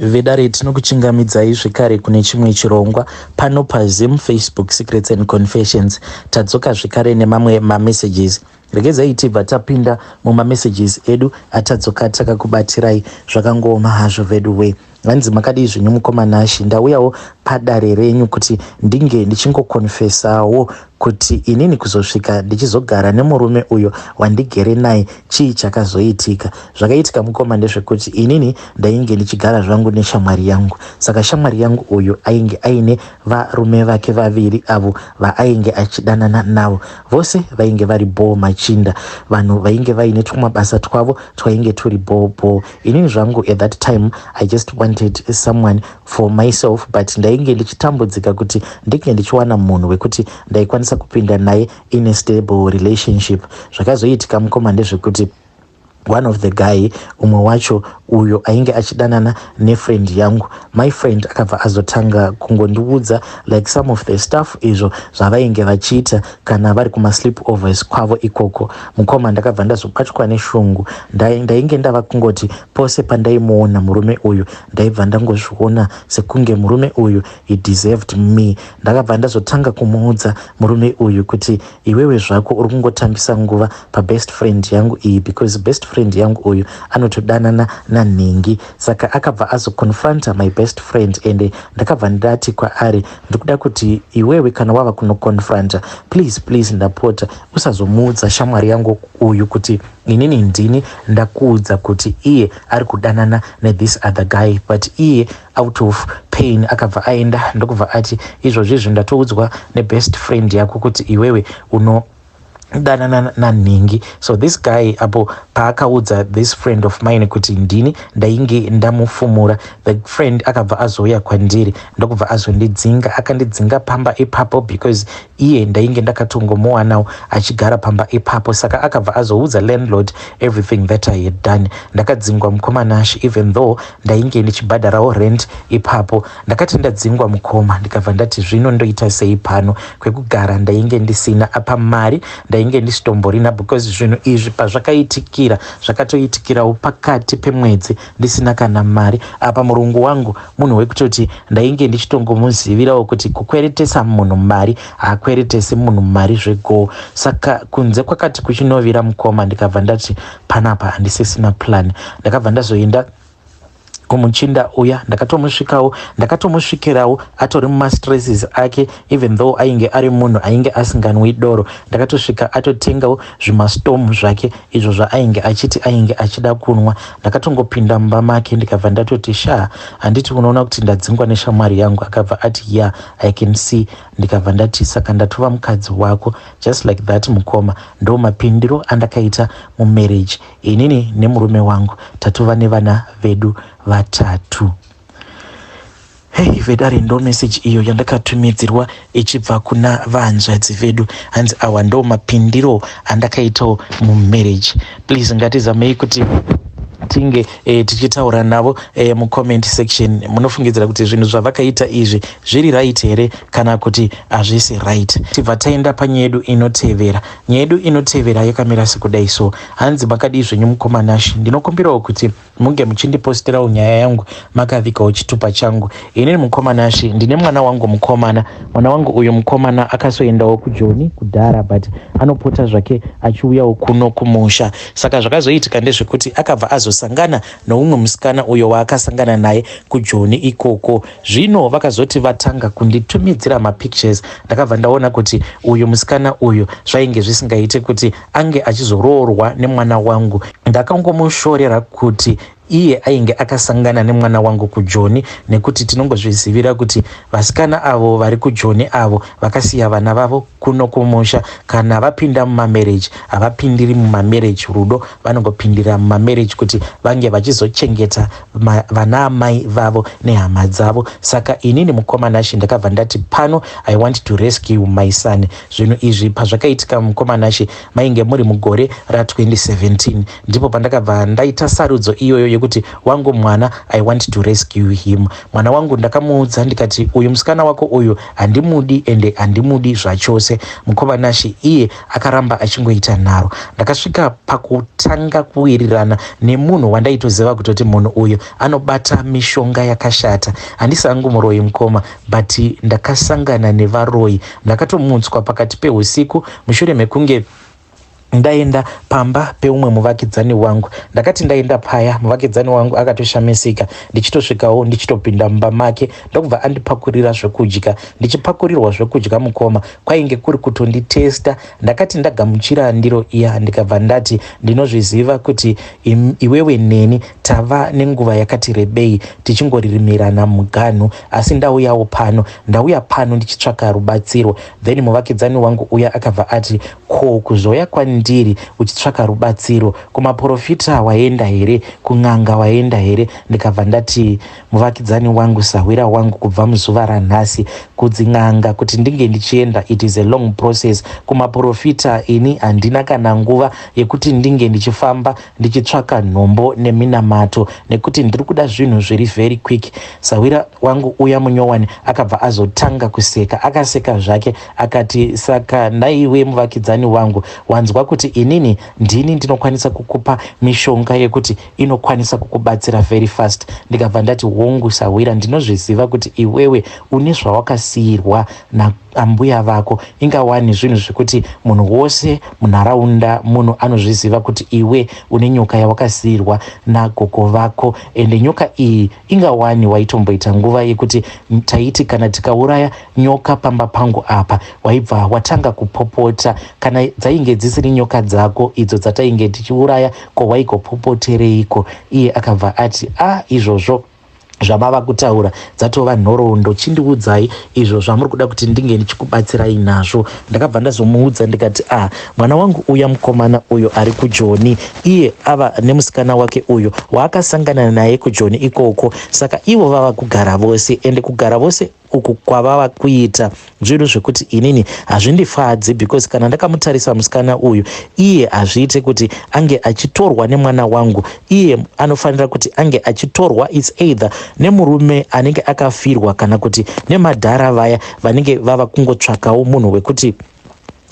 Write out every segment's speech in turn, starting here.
Vedare, tinokuchingamidzai zvekare kune chimwe chirongwa pano paZim Facebook Secrets and Confessions. Tadzoka zvekare nemamwe mamessages. Regedzai tibva tapinda mumamessages edu atadzoka takakubatirai. Zvakangooma hazvo vedu we. Hanzi, "Makadii zvenyu mukoma Nashi? Ndauyawo padare renyu kuti ndinge ndichingokonfesawo kuti inini kuzosvika ndichizogara nemurume uyo wandigere naye, chii chakazoitika? Zvakaitika mukoma ndezvekuti inini ndainge ndichigara zvangu neshamwari yangu. Saka shamwari yangu uyu ainge aine varume vake vaviri avo vaainge achidanana navo. Vose vainge vari bhoo, machinda, vanhu vainge vaine twumabasa twavo twainge turi bhoo bhoo. Inini zvangu at that time I just wanted someone for myself, but ndainge ndichitambudzika kuti ndinge ndichiwana munhu wekuti ndaikwanisa kupinda naye in a stable relationship. Zvakazoitika mukoma ndezvekuti one of the guy, umwe wacho uyo ainge achidanana nefriend yangu, my friend akabva azotanga kungondiudza like some of the stuff izvo zvavainge vachiita kana vari kumasleep overs kwavo ikoko. Mukoma, ndakabva ndazobatwa neshungu. Ndainge ndava kungoti pose pandaimuona murume uyu, ndaibva ndangozviona sekunge murume uyu, he deserved me. Ndakabva ndazotanga kumuudza murume uyu kuti iwewe zvako uri kungotambisa nguva pabest friend yangu iyi, because best friend yangu uyu anotodanana nanhingi. Saka akabva azoconfronta my best friend, ende ndakabva ndati kwaari, ndikuda kuti iwewe kana wava kunoconfronta, please, please, ndapota, usazomuudza shamwari yangu uyu kuti inini ndini ndakuudza kuti iye ari kudanana nethis other guy. But iye out of pain akabva aenda ndokubva ati, izvozvizvi ndatoudzwa nebest friend yako kuti iwewe uno danana nanhingi. So this guy, apo paakaudza this friend of mine kuti ndini ndainge ndamufumura, the friend akabva azouya kwandiri ndokubva azondidzinga. Akandidzinga pamba ipapo because iye ndainge ndakatongomuwanawo achigara pamba ipapo. Saka akabva azoudza landlord everything that I had done. Ndakadzingwa mukoma Nash, even though ndainge ndichibhadharawo rent ipapo. Ndakati ndadzingwa mukoma, ndikabva ndati, zvino ndoita sei pano? Kwekugara ndainge ndisina, apa mari ndainge ndisitomborina, because zvinhu izvi pazvakaitikira zvakatoitikirawo pakati pemwedzi ndisina kana mari. Apa murungu wangu munhu wekutoti ndainge ndichitongomuzivirawo kuti kukweretesa munhu mari, haakweretesi munhu mari zvego. Saka kunze kwakati kuchinovira mukoma, ndikabva ndati panapa handisisina plan. Ndakabva ndazoenda kumuchinda uya. Ndakatomusvikawo, ndakatomusvikirawo atori mumastresses ake, even though ainge ari munhu ainge asinganwi doro. Ndakatosvika atotengawo zvimastorm zvake izvo zvaainge achiti ainge achida kunwa. Ndakatongopinda mumba make, ndikabva ndatoti, sha, handiti unoona kuti ndadzingwa neshamwari yangu? Akabva ati, yeah, I can see. Ndikabva ndati, saka ndatova mukadzi wako. Just like that mukoma, ndo mapindiro andakaita mumarriage. Inini nemurume wangu tatova nevana vedu vatatu. Hei vedare, ndo meseji iyo yandakatumidzirwa ichibva kuna vanzvadzi vedu. Hanzi, awa ndo mapindiro andakaitawo mumarriage. Please, ngatizamei kuti tinge tichitaura navo mucomment section. Munofungidzira kuti zvinhu zvavakaita izvi zviri right here kana kuti hazvisi right? Tibva taenda panyaya yedu inotevera. Nyaya yedu inotevera yakamira sekudai so. Hanzi, makadii zvenyu mukoma Nashi? Ndinokumbirawo kuti munge muchindipostirawo nyaya yangu makavigawo chitupa changu. Inini mukoma Nashi, ndine mwana wangu mukomana. Mwana wangu uyu mukomana akasoendawo kuJoni kudhara, but anopota zvake achiuyawo kuno kumusha. Saka zvakazoitika ndezvekuti akabva azosangana noumwe musikana uyo waakasangana naye kuJoni ikoko. Zvino vakazoti vatanga kunditumidzira mapictures, ndakabva ndaona kuti uyu musikana uyu zvainge zvisingaiti kuti ange achizoroorwa nemwana wangu. Ndakangomushorera kuti iye ainge akasangana nemwana wangu kuJoni, nekuti tinongozvizivira kuti vasikana avo vari kuJoni avo vakasiya vana vavo kuno kumusha, kana vapinda mumamarriage havapindiri mumamarriage rudo, vanongopindira mumamarriage kuti vange vachizochengeta vana amai vavo nehama dzavo. Saka inini mukoma Nashi, ndakabva ndati pano I want to rescue my son. Zvinhu izvi pazvakaitika mukoma Nashi, mainge muri mugore ra2017. Ndipo pandakabva ndaita sarudzo iyoyo. yekuti wangu mwana, I want to rescue him. Mwana wangu ndakamuudza ndikati, uyu musikana wako uyu handimudi, ende handimudi zvachose, mukoma Nashe. Iye akaramba achingoita nharo. Ndakasvika pakutanga kuwirirana nemunhu wandaitoziva kutoti munhu uyu anobata mishonga yakashata. Handisi hangu muroyi, mukoma, but ndakasangana nevaroyi. Ndakatomutswa pakati peusiku mushure mekunge ndaenda pamba peumwe muvakidzani wangu. Ndakati ndaenda paya, muvakidzani wangu akatoshamisika ndichitosvikawo, ndichitopinda mumba make, ndokubva andipakurira zvekudya. Ndichipakurirwa zvekudya, mukoma, kwainge kuri kutonditesta. Ndakati ndagamuchira ndiro iya, ndikabva ndati, ndinozviziva kuti iwewe neni tava nenguva yakati rebei tichingoririmirana muganhu, asi ndauyawo pano, ndauya pano ndichitsvaka rubatsiro. Then muvakidzani wangu uya akabva ati, ko kuzoya kwandiri uchitsvaka rubatsiro, kumaprofita waenda here? Kun'anga waenda here? Ndikabva ndati, muvakidzani wangu, sahwira wangu, kubva muzuva ranhasi, kudzin'anga kuti ndinge ndichienda, it is a long process. Kumaprofita ini handina kana nguva yekuti ndinge ndichifamba ndichitsvaka nhombo neminamato, nekuti ndiri kuda zvinhu zviri very quick. Sahwira wangu uya munyowani akabva azotanga kuseka. Akaseka zvake akati, saka naiwe muvakidzani wangu, wanzwa kuti inini ndini ndinokwanisa kukupa mishonga yekuti inokwanisa kukubatsira very fast? Ndikabva ndati, hongu sahwira, ndinozviziva kuti iwewe une zvawakasiyirwa naambuya vako. Ingawani zvinhu zvekuti munhu wose munharaunda munhu anozviziva kuti iwe une nyoka yawakasiyirwa nagogo vako. Ende nyoka iyi ingawani waitomboita nguva yekuti taiti kana tikauraya nyoka pamba pangu apa, waibva watanga kupopota. Kana dzainge dzisiri nyoka dzako idzo dzatainge tichiuraya, ko waigopopotereiko? Iye akabva ati, a izvozvo zvamava kutaura dzatova nhoroondo. Chindiudzai izvo zvamuri kuda kuti ndinge ndichikubatsirai nazvo. Ndakabva ndazomuudza ndikati, a mwana wangu uya mukomana uyo ari kuJoni, iye ava nemusikana wake uyo waakasangana naye kuJoni ikoko. Saka ivo vava kugara vose, ende kugara vose uku kwavava kuita zvinhu zvekuti inini hazvindifadzi, because kana ndakamutarisa musikana uyu, iye hazviite kuti ange achitorwa nemwana wangu. Iye anofanira kuti ange achitorwa, it's either nemurume anenge akafirwa kana kuti nemadhara vaya vanenge vava kungotsvakawo munhu wekuti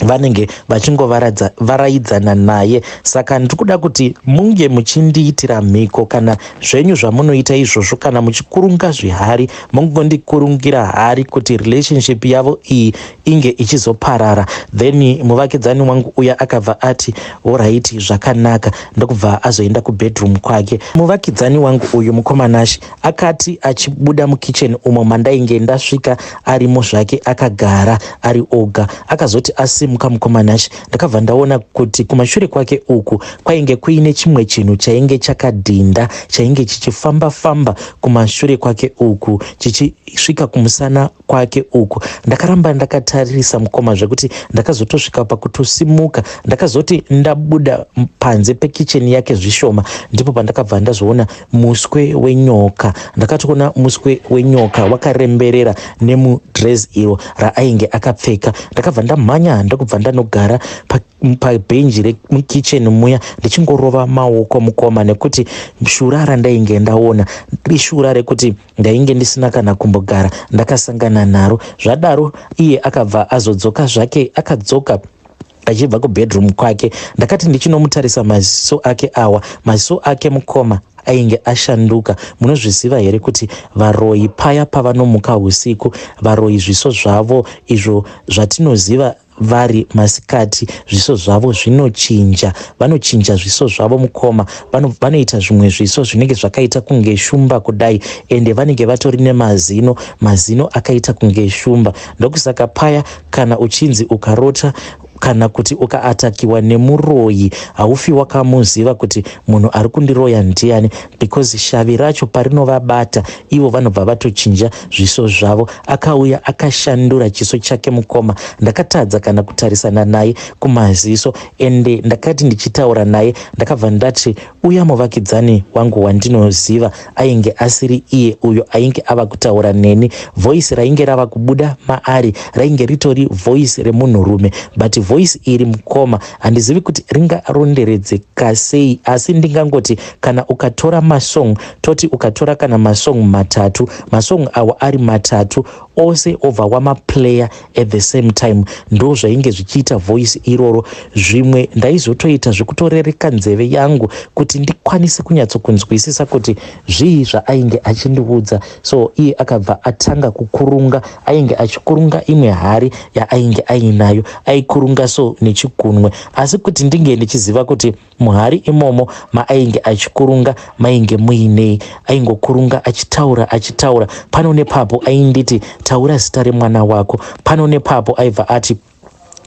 vanenge vachingovaraidzana naye. Saka ndiri kuda kuti munge muchindiitira mhiko kana zvenyu zvamunoita izvozvo, kana muchikurunga zvihari, mungondikurungira hari kuti relationship yavo iyi inge ichizoparara. Then muvakidzani wangu uya akabva ati, alright, zvakanaka, ndokubva azoenda kubedroom kwake. Muvakidzani wangu uyu, mukoma Nashe, akati achibuda mukicheni umo mandainge ndasvika arimo zvake akagara ari oga, akazoti asimuka, mukoma Nashe, ndakabva ndaona kuti kumashure kwake uku kwainge kuine chimwe chinhu chainge chakadhinda, chainge chichifamba-famba kumashure kwake uku, chichisvika kumusana kwake uku. Ndakaramba ndakatarisa, mukoma, zvekuti ndakazotosvika pakutosimuka. Ndakazoti ndabuda panze pekicheni yake zvishoma, ndipo pandakabva ndazoona muswe wenyoka. Ndakatoona muswe wenyoka wakaremberera nemudress iro raainge akapfeka. Ndakabva ndamhanya, ndokubva ndanogara pabhenji remukicheni muya, ndichingorova maoko, mukoma, nekuti shura randainge ndaona ishura rekuti ndainge ndisina kana kumbogara ndakasangana naro. Zvadaro iye akabva azodzoka zvake, akadzoka achibva kubedroom kwake. Ndakati ndichinomutarisa maziso ake awa, maziso ake, mukoma, ainge ashanduka. Munozviziva here kuti varoyi paya pavanomuka usiku, varoyi zviso zvavo izvo zvatinoziva vari masikati, zviso zvavo zvinochinja? Vanochinja zviso zvavo, mukoma. Vanoita zvimwe zviso zvinenge zvakaita kunge shumba kudai, ende vanenge vatori nemazino, mazino akaita kunge shumba. Ndokusaka paya kana uchinzi ukarota kana kuti ukaattackiwa nemuroyi, haufi wakamuziva kuti munhu ari kundiroya ndiani, because shavi racho parinovabata ivo vanobva vatochinja zviso zvavo. Akauya akashandura chiso chake, mukoma. Ndakatadza kana kutarisana naye kumaziso. Ende ndakati ndichitaura naye, ndakabva ndati, uya muvakidzani wangu wandinoziva ainge asiri iye uyo ainge ava kutaura neni. Voice rainge rava kubuda maari rainge ritori voice remunhurume, but Voice iri mukoma, handizivi kuti ringaronderedzeka sei, asi ndingangoti kana ukatora masong, toti ukatora kana masong matatu, masong awo ari matatu ose, obva wamaplayer at the same time, ndo zvainge zvichiita voice iroro. Zvimwe ndaizotoita zvekutorereka nzeve yangu kuti ndikwanise kunyatsokunzwisisa kuti zvii zvaainge achindiudza. So iye akabva atanga kukurunga. Ainge achikurunga imwe hari yaainge ainayo, aikurunga so nechikunwe, asi kuti ndinge ndichiziva kuti muhari imomo maainge achikurunga mainge muinei. Aingokurunga achitaura, achitaura. Pano nepapo ainditi, "Taura zita remwana wako." Pano nepapo aibva ati,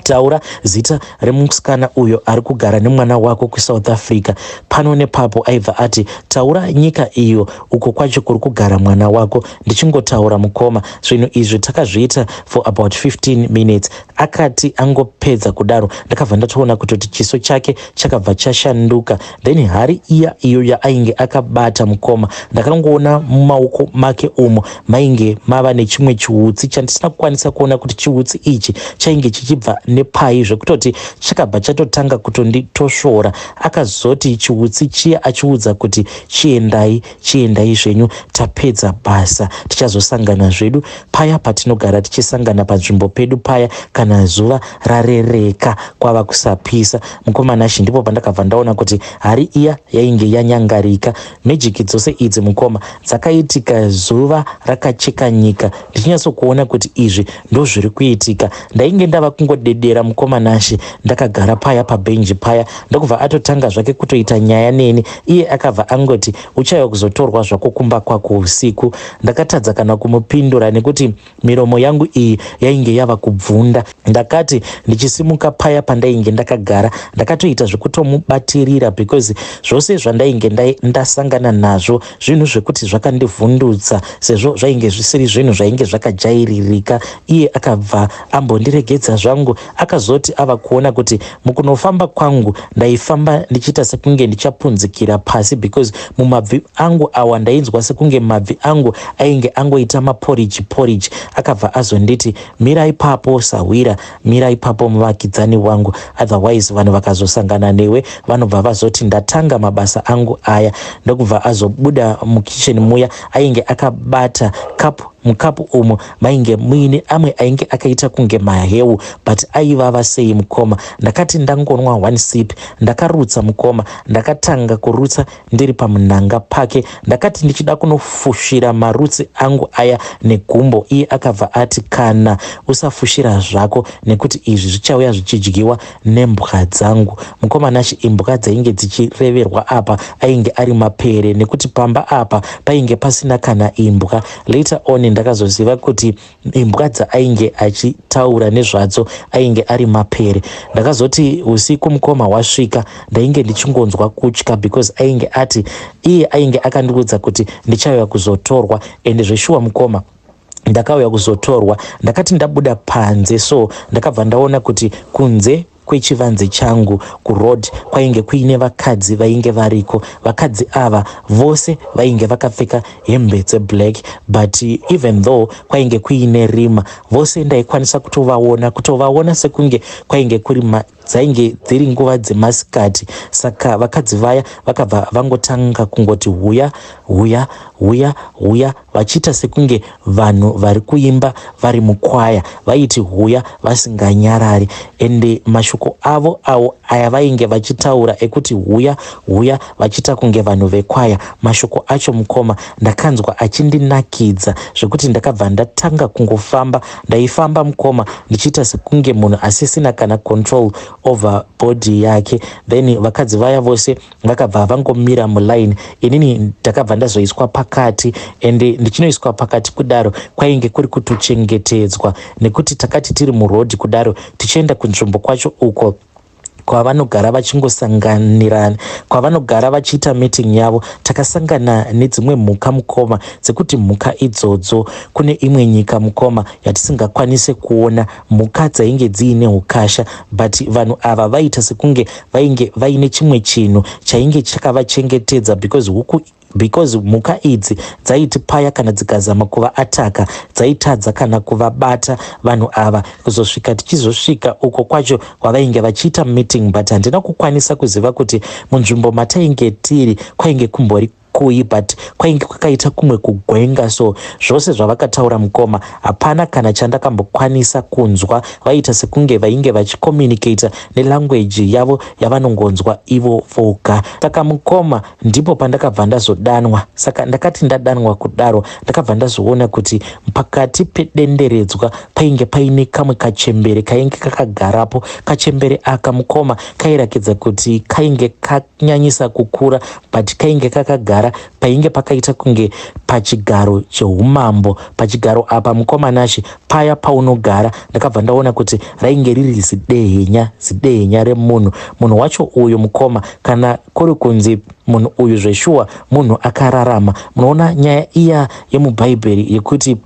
"Taura zita remusikana uyo ari kugara nemwana wako kuSouth Africa." Pano nepapo aibva ati, "Taura nyika iyo uko kwacho kuri kugara mwana wako." Ndichingotaura mukoma, zvinhu izvi takazviita for about 15 minutes. Akati angopedza kudaro, ndakabva ndatoona kutoti chiso chake chakabva chashanduka. Then hari iya iyo yaainge akabata mukoma, ndakangoona mumaoko make umo mainge mava nechimwe chiutsi chandisina kukwanisa kuona kuti chiutsi ichi chainge chichibva nepai, zvekutoti chakabva chatotanga kutonditosvora. Akazoti chiutsi chiya achiudza kuti, "Chiendai, chiendai zvenyu, tapedza basa. Tichazosangana zvedu paya patinogara tichisangana panzvimbo pedu paya kana zuva rarereka kwava kusapisa." Mukoma Nashi, ndipo pandakabva ndaona kuti hari iya yainge yanyangarika. Magic dzose idzi mukoma dzakaitika zuva rakacheka nyika, ndichinyatsokuona kuti izvi ndo zviri kuitika. Ndainge ndava kungodedera mukoma Nashi, ndakagara paya pabhenji paya, ndokubva atotanga zvake kutoita nyaya neni. Iye akabva angoti, "Uchaiwa kuzotorwa zvako kumba kwako usiku." Ndakatadza kana kumupindura nekuti miromo yangu iyi yainge yava kubvunda. Ndakati ndichisimuka paya pandainge ndakagara, ndakatoita zvekutomubatirira because zvose zvandainge ndasangana nazvo zvinhu zvekuti zvakandivhundutsa, sezvo zvainge zvisiri zvinhu zvainge zvakajairirika. Iye akabva ambondiregedza zvangu. Akazoti ava kuona kuti mukunofamba kwangu ndaifamba ndichiita sekunge ndichapunzikira pasi, because mumabvi angu awa ndainzwa sekunge mabvi angu ainge angoita maporiji poriji, akabva azonditi, "Mira ipapo sahwira, mira ipapo muvakidzani wangu, otherwise vanhu vakazosangana newe vanobva vazoti ndatanga mabasa angu aya." Ndokubva azobuda mukicheni muya, ainge akabata kapu. Mukapu umu mainge muine amwe ainge akaita kunge maheu, but aivava sei mukoma. Ndakati ndangonwa one sip, ndakarutsa mukoma. Ndakatanga kurutsa ndiri pamunhanga pake. Ndakati ndichida kunofushira marutsi angu aya negumbo, iye akabva ati, "Kana usafushira zvako, nekuti izvi zvichauya zvichidyiwa nembwa dzangu." Mukoma Nashi, imbwa dzainge dzichireverwa apa ainge ari mapere, nekuti pamba apa painge pasina kana imbwa. Later on ndakazoziva kuti imbwa dzaainge achitaura nezvadzo ainge ari mapere. Ndakazoti usiku mukoma hwasvika, ndainge ndichingonzwa kutya because ainge ati, iye ainge akandiudza kuti ndichauya kuzotorwa. Ende zveshuwa mukoma, ndakauya kuzotorwa. Ndakati ndabuda panze so, ndakabva ndaona kuti kunze kwechivanze changu kuroad kwainge kuine vakadzi vainge variko. Vakadzi ava vose vainge vakapfeka hembe dzeblack, but even though kwainge kuine rima, vose ndaikwanisa kutovaona, kutovaona sekunge kwainge kuri dzainge dziri nguva dzemasikati. Saka vakadzi vaya vakabva vangotanga kungoti, "Huya, huya, huya, huya," vachiita sekunge vanhu vari kuimba vari mukwaya. Vaiti, "Huya," vasinganyarari. Ende mashoko avo awo aya vainge vachitaura ekuti, "Huya, huya," vachiita kunge vanhu vekwaya, mashoko acho mukoma ndakanzwa achindinakidza zvekuti ndakabva ndatanga kungofamba. Ndaifamba mukoma ndichiita sekunge munhu asisina kana control over body yake. Then vakadzi vaya vose vakabva vangomira muline, inini ndakabva ndazoiswa pakati. Ende ndichinoiswa pakati kudaro kwainge kuri kutochengetedzwa, nekuti takati tiri murodhi kudaro tichienda kunzvimbo kwacho uko kwavanogara vachingosanganirana, kwavanogara vachiita meeting yavo, takasangana nedzimwe mhuka mukoma, dzekuti mhuka idzodzo kune imwe nyika mukoma yatisingakwanise kuona, mhuka dzainge dziine ukasha. But vanhu ava vaita sekunge vainge vaine chimwe chinhu chainge chakavachengetedza, because huku Because mhuka idzi dzaiti paya kana dzikazama kuvaataka, dzaitadza kana kuvabata vanhu ava, kuzosvika tichizosvika uko kwacho kwavainge vachiita meeting. But handina kukwanisa kuziva kuti munzvimbo matainge tiri kwainge kumbori kui, but kwainge kwakaita kumwe kugwenga. So zvose zvavakataura, mukoma, hapana kana chandakambokwanisa kunzwa. Vaita sekunge vainge vachicommunicata nelanguage yavo yavanongonzwa ivo voga. Saka mukoma, ndipo pandakabva ndazodanwa. Saka ndakati ndadanwa kudaro, ndakabva ndazoona kuti pakati pedenderedzwa painge paine kamwe kachembere kainge kakagarapo. Kachembere aka, mukoma, kairakidza kuti kainge kanyanyisa kukura, but kainge kakagara painge pakaita kunge pachigaro cheumambo. Pachigaro apa, mukoma Nashe, paya paunogara, ndakabva ndaona kuti rainge riri zidehenya, zidehenya remunhu. Munhu wacho uyu, mukoma, kana kuri kunzi munhu uyu zveshuwa munhu akararama, munoona nyaya iya yemubhaibheri yekuti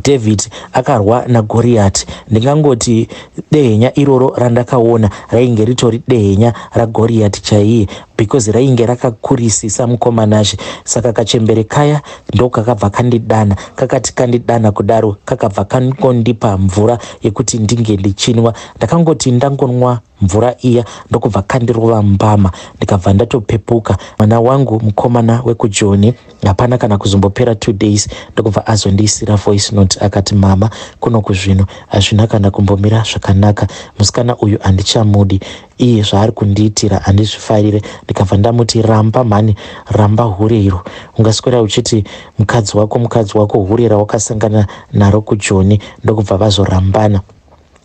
David akarwa naGoriyati, ndingangoti dehenya iroro randakaona rainge ritori dehenya raGoriyati chaiye, because rainge rakakurisisa, mukoma Nashe. Saka kachembere kaya ndokakabva kandidana. Kakati kandidana kudaro, kakabva kangondipa mvura yekuti ndinge ndichinwa. Ndakangoti ndangonwa mvura iya, ndokubva kandirova mbama, ndikabva ndatopepuka. Mwana wangu mukomana wekuJoni, hapana kana kuzombopera 2 days, ndokubva azondiisira voice note, akati, "Mama, kuno kuzvino hazvina kana kumbomira zvakanaka. Musikana uyu handichamudi iye, zvaari kundiitira handizvifarire." Ndikabva ndamuti, "Ramba mhani, ramba hure iro. Ungaswera uchiti mukadzi wako, mukadzi wako, hure rawakasangana naro kuJoni." Ndokubva vazorambana.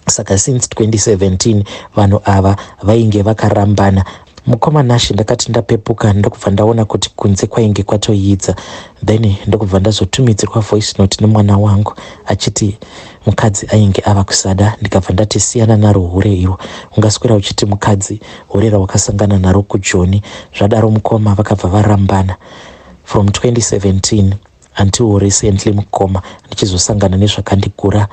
Saka since 2017 vanhu ava vainge vakarambana. Mukoma Nashe, ndakati ndapepuka, ndokubva ndaona kuti kunze kwainge kwatoyidza. Then ndokubva ndazotumidzirwa voice note nemwana wangu achiti mukadzi ainge ava kusada. Ndikabva ndati, "Siyana naro hure iro. Ungaswera uchiti mukadzi, hure rawakasangana naro kuJoni." Zvadaro, mukoma, vakabva varambana from 2017 until recently, mukoma, ndichizosangana nezvakandigura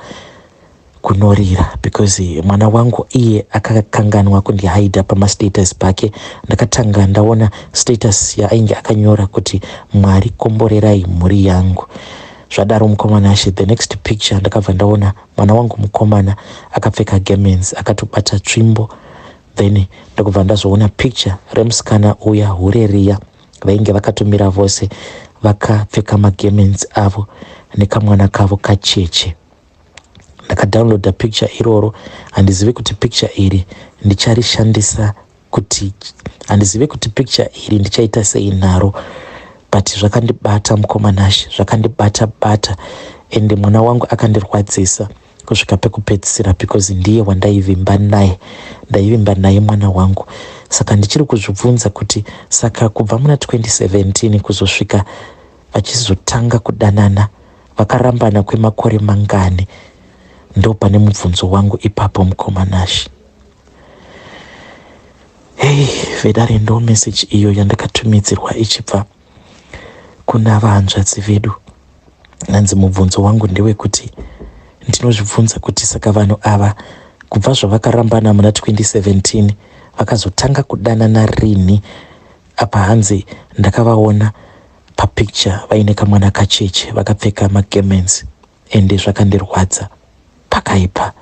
kunorira, because mwana wangu iye akakanganwa kundihaidha pamastatus pake. Ndakatanga ndaona status yaainge akanyora kuti, "Mwari komborerai mhuri yangu." Zvadaro, mukoma Nashe, the next picture ndakabva ndaona mwana wangu mukomana akapfeka garments, akatobata tsvimbo. Then ndokubva ndazoona picture remusikana uya, hure riya. Vainge vakatomira vose vakapfeka magarments avo nekamwana kavo kacheche. Ndakadownloada picture iroro. Handizivi kuti picture iri ndicharishandisa kuti, handizivi kuti picture iri ndichaita sei naro, but zvakandibata, mukoma Nashe, zvakandibata bata. Ende mwana wangu akandirwadzisa kusvika pekupedzisira, because ndiye wandaivimba naye, ndaivimba naye mwana wangu. Saka ndichiri kuzvibvunza kuti saka kubva muna 2017 kuzosvika vachizotanga kudanana, vakarambana kwemakore mangani? Ndo pane mubvunzo wangu ipapo, mukoma Nashe. Hei vedare, ndo meseji iyo yandakatumidzirwa ichibva kuna vahanzvadzi vedu. Hanzi mubvunzo wangu ndewekuti ndinozvibvunza kuti saka vanhu ava kubva zvavakarambana muna 2017 vakazotanga kudanana rini? Apa hanzi ndakavaona papicture vaine kamwana kacheche, vakapfeka magarments, ende zvakandirwadza. Pakaipa.